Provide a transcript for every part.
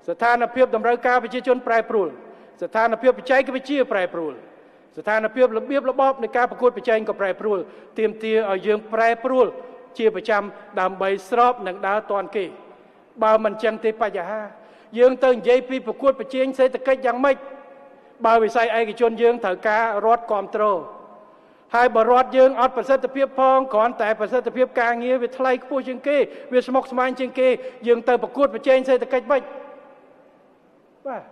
ស្ថានភាពតម្រូវការប្រជាជនប្រែប្រួលស្ថានភាពបច្ចេកវិទ្យាប្រែប្រួលស្ថានភាពរបៀបរបបនៃការប្រកួតប្រជែងក៏ប្រែប្រួលទាមទារឲ្យយើងប្រែប្រួលជាប្រចាំដើម្បីស្របនឹងដើរទាន់គេបើមិនចឹងទេបញ្ហាយើងទៅនិយាយពីប្រកួតប្រជែងសេដ្ឋកិច្ចយ៉ាងម៉េចបើវិស័យឯកជនយើងត្រូវការរដ្ឋគ្រប់គ្រងហើយបើរដ្ឋយើងអត់ប្រសិទ្ធភាពផងគ្រាន់តែប្រសិទ្ធភាពការងារវាថ្លៃខ្ពស់ជាងគេវាស្មុគស្មាញជាងគេយើងទៅប្រកួតប្រជែងសេដ្ឋកិច្ចម៉េចបាទ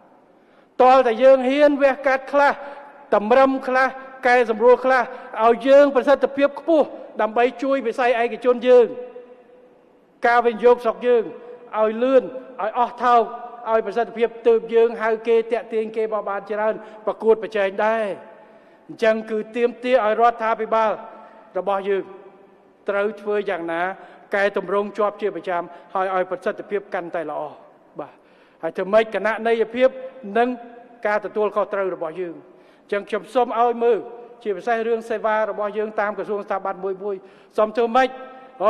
តលតែយើងហ៊ានវះកាត់ខ្លះតម្រឹមខ្លះកែសម្រួលខ្លះឲ្យយើងប្រសិទ្ធភាពខ្ពស់ដើម្បីជួយវិស័យឯកជនយើងការវិនិយោគស្រុកយើងឲ្យលឿនឲ្យអស់ថោកឲ្យប្រសិទ្ធភាពទើបយើងហៅគេតាក់ទាញគេមកបានច្រើនប្រកួតប្រជែងដែរអញ្ចឹងគឺទាមទារឲ្យរដ្ឋាភិបាលរបស់យើងត្រូវធ្វើយ៉ាងណាកែតម្រង់ជាប់ជាប្រចាំហើយឲ្យប្រសិទ្ធភាពកាន់តែល្អបាទហើយធ្វើម៉េចគណនេយ្យភាពនិងការទទួលខុសត្រូវរបស់យើងអញ្ចឹងខ្ញុំសូមឲ្យមើលជាពិសេសរឿងសេវារបស់យើងតាមក្រសួងស្ថាប័នមួយមួយសូមធ្វើម៉េចរ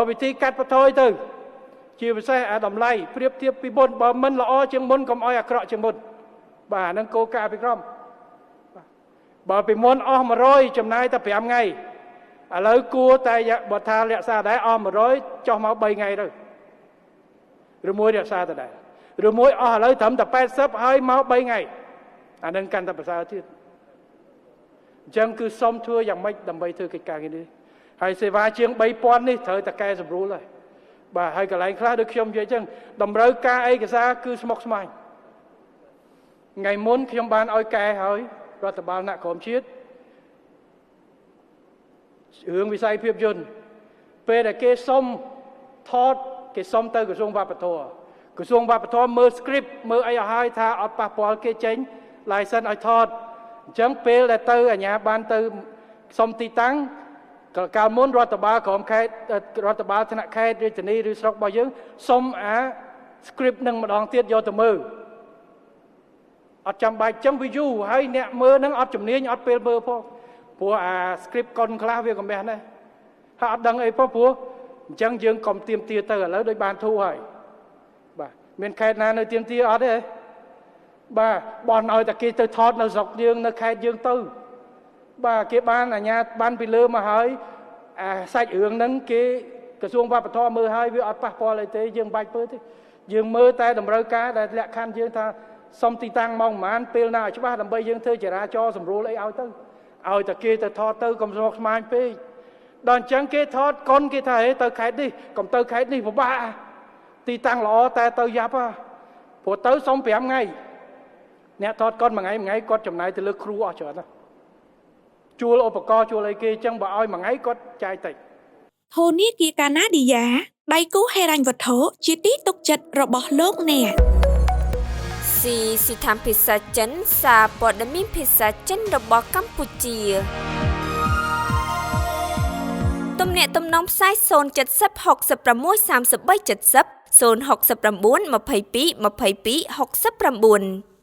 កវិធីកាត់បន្ថយទៅជាពិសេសអាតម្លៃប្រៀបធៀបពីមុនបើមិនល្អជាងមុនកុំឲ្យអាក្រក់ជាងមុនបាទអានឹងគោលការណ៍ពីក្រមបើពីមុនអស់100ចំណាយតែ5ថ្ងៃឥឡូវគួរតែបើថារក្សាដែរអស់100ចុះមក3ថ្ងៃទៅឬមួយរក្សាដដែលឬមួយអស់ឥឡូវត្រឹមតែ80ហើយមក3ថ្ងៃអានឹងកាន់តែប្រសើរទៀតអញ្ចឹងគឺសុំធ្វើយ៉ាងម៉េចដើម្បីធ្វើកិច្ចការងារនេះហើយសេវាជាង3000នេះត្រូវតែកែសម្រួលហើយបាទហើយកន្លែងខ្លះដូចខ្ញុំនិយាយអញ្ចឹងតម្រូវការឯកសារគឺស្មុគស្មាញថ្ងៃមុនខ្ញុំបានឲ្យកែហើយរដ្ឋបាលថ្នាក់ក្រោមជាតិរឿងវិស័យភាពយន្តពេលដែលគេសុំថតគេសុំទៅក្រសួងវប្បធម៌ក្រសួងវប្បធម៌មើល script មើលអីឲ្យហើយថាអត់ប៉ះពាល់គេចេញ license ឲ្យថតអញ្ចឹងពេលដែលទៅអាជ្ញាបានទៅសុំទីតាំងកាលមុនរដ្ឋបាលក្រមខេត្តរដ្ឋបាលថ្នាក់ខេត្តរាជធានីឬស្រុករបស់យើងសុំអា script នឹងម្ដងទៀតយកទៅមើលអត់ចាំបាច់ចឹងវាយូរហើយអ្នកមើលនឹងអត់ជំនាញអត់ពេលមើលផងព្រោះអា script កុនខ្លះវាក៏មាសដែរហើយអត់ដឹងអីផងព្រោះអញ្ចឹងយើងកុំទៀមទាទៅឥឡូវដូចបានធូរហើយបាទមានខេត្តណានៅទៀមទាអត់ទេបាទបនឲ្យតែគេទៅថតនៅស្រុកយើងនៅខេត្តយើងទៅបាទគេបានអាជ្ញាបានពីលើមកហើយអាសាច់រឿងហ្នឹងគេក្រសួងវប្បធម៌មើលហើយវាអត់ប៉ះពាល់អីទេយើងមិនបាច់មើលទេយើងមើលតែតម្រូវការដែលលក្ខខណ្ឌយើងថាសុំទីតាំងម៉ោងប្រហែលពេលណាឲ្យច្បាស់ដើម្បីយើងធ្វើចរាចរណ៍សម្រួលអីឲ្យទៅឲ្យតែគេទៅថតទៅកុំស្មុគស្មាញពេកដល់អញ្ចឹងគេថតកុនគេថាហេទៅខេត្តនេះកុំទៅខេត្តនេះពិបាកទីតាំងល្អតែទៅយ៉ាប់ព្រោះទៅសុំ5ថ្ងៃអ្នកថតកុនមួយថ្ងៃមួយថ្ងៃគាត់ចំណាយទៅលើគ្រូអស់ច្រើនណាស់ជួលឧបករណ៍ជួលអីគេអញ្ចឹងបើឲ្យមួយថ្ងៃគាត់ចាយតិចធនាគារកាណាឌីយ៉ាដៃគូហិរញ្ញវត្ថុជាទីទុកចិត្តរបស់លោកអ្នកស៊ីស្ថានភាសាចិនសារព័ត៌មានភាសាចិនរបស់កម្ពុជាទំនាក់ទំនងផ្សាយ070 66 33 70 069 22 22 69